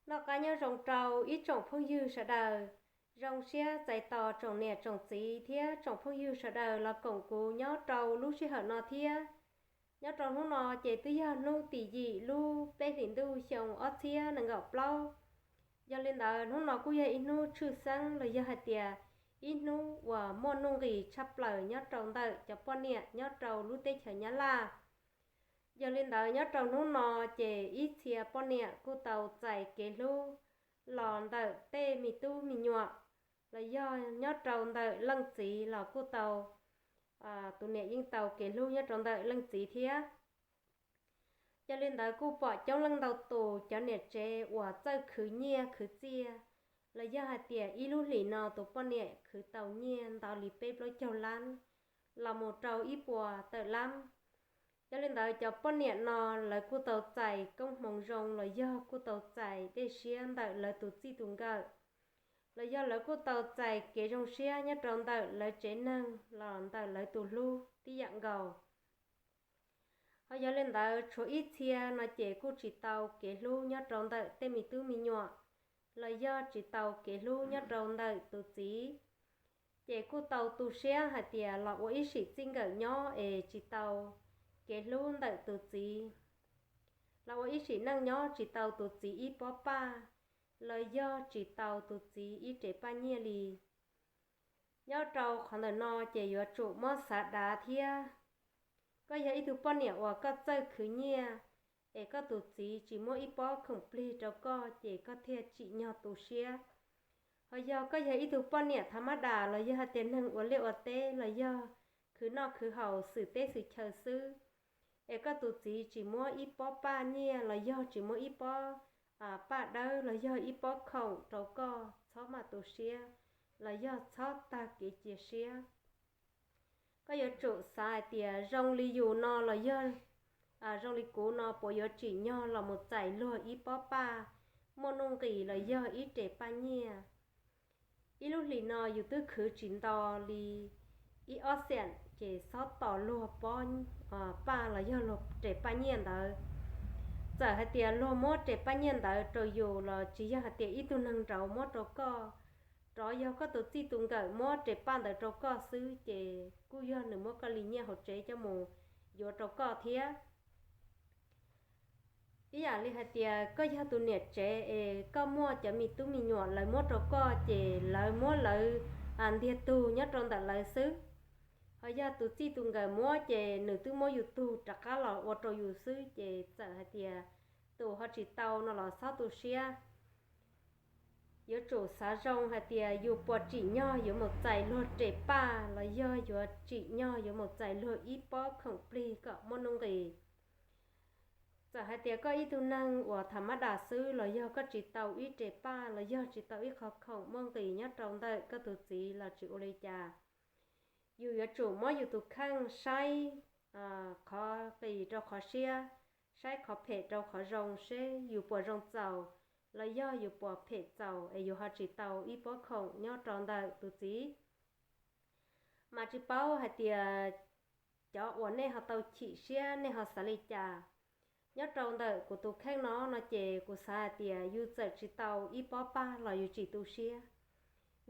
Noj qab nyob zoo rau ib tsoom phooj ywg sawv daws, zoo siab txais tos tsoom niam tsoom txiv thiab tsoom phooj ywg sawv daws los koom kuv nyob rau lub sij hawm no thiab. Nyob rau hnub no ces twb yog hnub tim yim lub peb hlis ntuj xyoo ob txhiab nees nkaum plaub. Yog li ntawd hnub no kuj yog ib hnub tshwj xeeb los yog hais tias ib hnub uas muaj nuj nqis tshaj plaws nyob rau ntawm cov poj niam nyob rau lub teb chaws Nyab Laj. Yog li ntawd nyob rau hnub no ces ib txhia poj niam kuj tau txais kev hlub los ntawm tej me tub me nyuam, los yog nyob rau ntawm leej txiv los kuj tau, tus niam yeej tau kev hlub nyob rau ntawm leej txiv thiab. Yog li ntawd kuj pom coob leej ntau tus cov niam tsev uas txawj khwv nyiaj khwv txiaj, los yog hais tias ib lub hlis no tus poj niam khwv tau nyiaj ntau li peb plaub caug lab los mus rau ib puas tawm lab. Yog li ntawd cov poj niam no lawv kuj tau txais koob hmoov zoo los yog kuj tau txais dej siab ntawm lawv tus txij tus nkawm, los yog lawv kuj tau txais kev zoo siab nyob rau ntawm lawv tsev neeg los ntawm lawv tus hlub tib yam nkaus. Ho yog li ntawd tshuav ib txhia no ces kuj tsis tau kev hlub nyob rau ntawm tej me tub me nyuam, los yog tsis tau kev hlub nyob rau ntawm tus txiv. Ces kuj tau tu siab hais tias los ua ib sim txij nkawm nyob es tsis tau kev hlub ntawm tus txiv, los ua ib sim neej nyob tsis tau tus txiv ib pob paj, los yog tsis tau tus txiv ib rev paj nyiaj li. Nyob rau qhov ntawm no ces yuav tsum muab xav dav thiab. Koj yog ib tug poj niam uas koj txawj khwv nyiaj, es koj tus txiv tsis muab ib pob khoom plig rau koj ces koj thiaj tsim nyog tu siab. Ho yog koj yog ib tug poj niam thav mab das los yog hais tias neeg ua liaj ua teb los yog khwv noj khwv haus xwm teb xwm chaw xwb, es koj tus txiv tsis muab ib pob paj nyiaj los yog tsis muab ib pob paj dawb los yog ib pob khoom rau koj, txhob maj tu siab los yog txhob tag kev cia siab. Koj yuav tsum xav hais tias zoo li yus no los yog zoo li kuv no puas yuav tsim nyog los mus txais luag ib pob paj muaj nuj nqis los yog ib rev paj nyiaj. Ib lub hlis no yus twb khwv tsis nto li ib ob xees ces txhob tos luag pob paj los yog luag rev paj nyiaj ntawd. Txawm hais tias luag muab rev paj nyiaj ntawd rau yus los tsis yog hais tias ib tug neeg nraud muab rau koj, rov yog koj tus txij tus nkawm muab rev paj ntawd rau koj xwb ces kuj yog nws muab koj li nyiaj hauv tsev coj mus yuav rau koj thiab. Ib yam li hais tias koj yog tus niam tsev es koj muaj cov me tub me nyuam lawv muab rau koj ces lawv muab lawv ntiag tug nyob rau ntawm lawv xwb. Ho yog tus txij tus nkawm muab ces nws twb muab yus tug rov qab los ua rau yus xwb ces txawm hais tias tus ho tsis tau no los txhob tu siab. Yuav tsum xav zoo hais tias yus puas tsim nyog yuav mus txais luag rev paj los yog yuav tsim nyog yuav mus txais luag ib pob khoom plig kom muaj nuj nqis. Txawm hais tias koj ib tug neeg uas thav mab das xwb los yog koj tsis tau ib rev paj los yog tsis tau ib qho khoom muaj nqis nyob rau ntawm koj tus txiv los tsis ua li cas. Yus yuav tsum muab yus tus kheej saib qhov qis rau qhov siab, saib qhov phem rau qhov zoo seb yus puas zoo txaus los yog yus puas phem txaus es yus ho tsis tau ib pob khoom nyob rau ntawm tus txiv. Mas tsis paub hais tias cov uas nej ho tau chim siab nej ho xav li cas. Nyob rau ntawm kuv tus kheej no no ces kuv xav hais tias yus txawm tsis tau ib pob paj los yus tsis tu siab,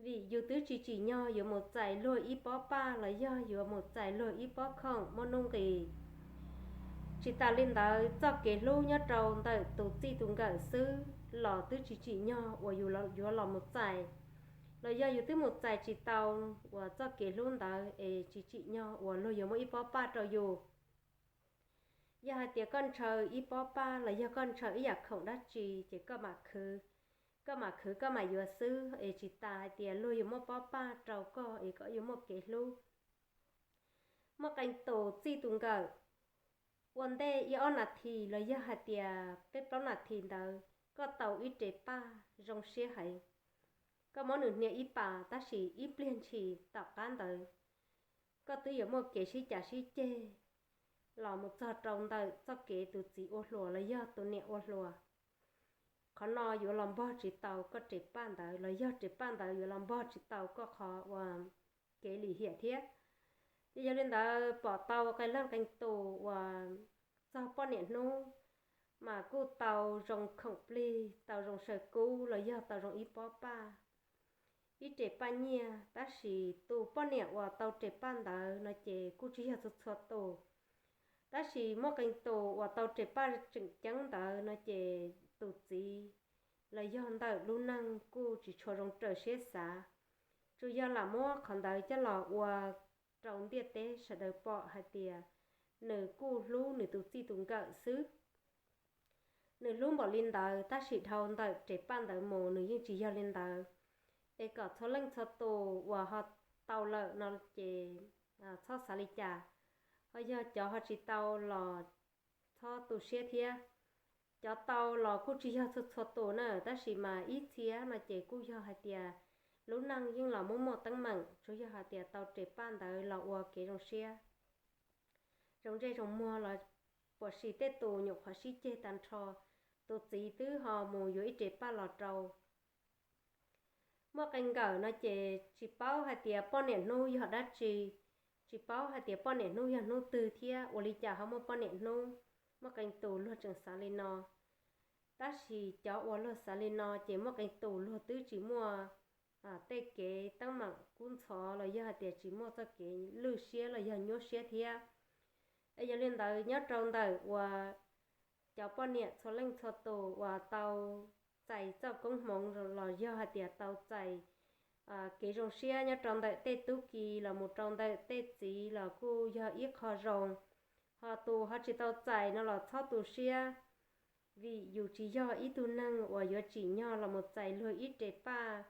vim yus twb tsis tsim nyog yuav mus txais luag ib pob paj los yog yuav mus txais luag ib pob khoom muaj nuj nqis. Tsis tas li ntawd txoj kev hlub nyob rau ntawm tus txij tus nkawm xwb los twb tsis tsim nyog uas yus yuav los mus txais, los yog yus twb mus txais tsis tau uas txoj kev hlub ntawd es tsis tsim nyog uas luag yuav muab ib pob paj rau yus. Yog hais tias koj ntshaw ib pob paj los yog koj ntshaw ib yam khoom dab tsi ces koj mam khwv, koj mam khwv koj mam yuav xwb es tsis tas hais tias luag yuav muab pob paj rau koj es koj yuav muaj kev hlub. Muaj qee tus txij tus nkawm ua ntej ib ob nas this los yog hais tias peb plaub nas this ntawd koj tau ib rev paj zoo siab heev, koj muab nws hnia ib pas tab sis ib pliag ntshis tom qab ntawd koj twb yuav muaj kev sib cav sib ceg los mus txog rau ntawm txoj kev tus txiv ua hluas los yog tus niam ua hluas. Qhov no yuav los npog tsis tau koj rev paj ntawd los yog rev paj ntawd yuav los npog tsis tau koj qhov uas kev lim hiam thiab. Ces yog li ntawd pom tau qee leej qee tus uas txog poj niam hnub mas kuj tau zoo khoom plig, tau zoo saw kub los yog tau zoo ib pob paj, ib res paj nyiaj. Tab sis tus poj niam uas tau res paj ntawd no ces kuj tsis yog txhua txhua tus, tab sis muaj qee tus uas tau res paj tseem ceeb ntawd no ces tus txiv los yog ntawm lub neej kuj tsis tshua zoo raws siab xav. Tsuas yog lam muab qhov ntawd coj los ua rau ntiaj teb sawv daws pom hais tias nws kuj hlub nws tus txij tus nkawm xwb. Nws hlub npaum li ntawd tab sis dhau ntawm res paj ntawd mus nws yeej tsis yog li ntawd. Es kom txhua leej txhua tus uas ho tau lawm no ces txhob xav li cas, ho yog cov ho tsis tau los txhob tu siab thiab. Cov tau los kuj tsis yog txhua txhua tus na, tab sis mas ib txhia no ces kuj yog hais tias lub neej yeej los muaj muaj teeb meem, tsuas yog hais tias tau res paj ntawd los ua kev zoo siab, zoo ntsej zoo muag los puas sis tej tus nyuam qhuav sib ceg tag nrho, tus txiv twb ho mus yuav ib res paj los rau. Muaj qee nkawm no ces tsis paub hais tias poj niam hnub yog dab tsi, tsis paub hais tias poj niam hnub yog hnub twg thiab ua li cas ho muaj poj niam hnub. Muaj qee tus luag tseem xav li no, tab sis cov uas luag xav li no ces muaj qee tus luag twb tsis muaj tej kev teeb meem kub ntxhov los yog hais tias tsis muaj txoj kev lwj siab los yog nyuaj siab thiab. Es yog li ntawd nyob rau ntawm uas cov poj niam txhua leej txhua tus uas tau txais txoj koob hmoov los yog hais tias tau txais kev zoo siab nyob rau ntawm tej tub ki los mus rau ntawm tej txiv los kuj yog ib qho zoo. Ho tus ho tsis tau txais no los txhob tu siab, vim yus tsis yog ib tug neeg uas yuav tsim nyog los mus txais luag ib res paj.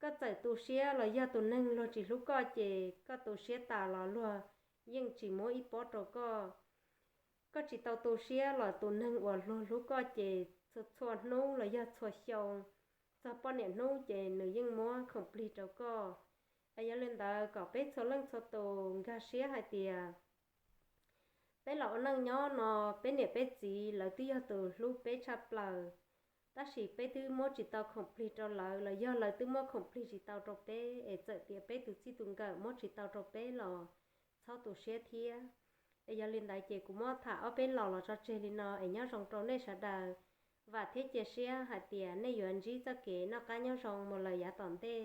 Koj txawm tu siab los yog tus neeg luag tsis hlub koj ces koj tu siab tas los luag yeej tsis muab ib pob rau koj. Koj tsis tau tu siab los tus neeg uas luag hlub koj ces txhua txhua hnub los yog txhua xyoo, txog poj niam hnub ces nws yeej muab khoom plig rau koj. Es yog li ntawd kom peb txhua leej txhua tus nkag siab hais tias peb los ua neej nyob no, peb niam peb txiv lawv twb yog tus hlub peb tshaj plaws, tab sis peb twb muab tsis tau khoom plig rau lawv los yog lawv twb muab khoom plig tsis tau rau peb, es txawm tias peb tus txij tus nkawm muab tsis tau rau peb los txhob tu siab thiab. Es yog li ntawd ces kuv muab tham ob peb los los tso tseg li no es nyob zoo rau nej sawv daws. Vam thiab cia siab hais tias nej yuav ntsib txoj kev noj qab nyob zoo mus lawm yav tom ntej.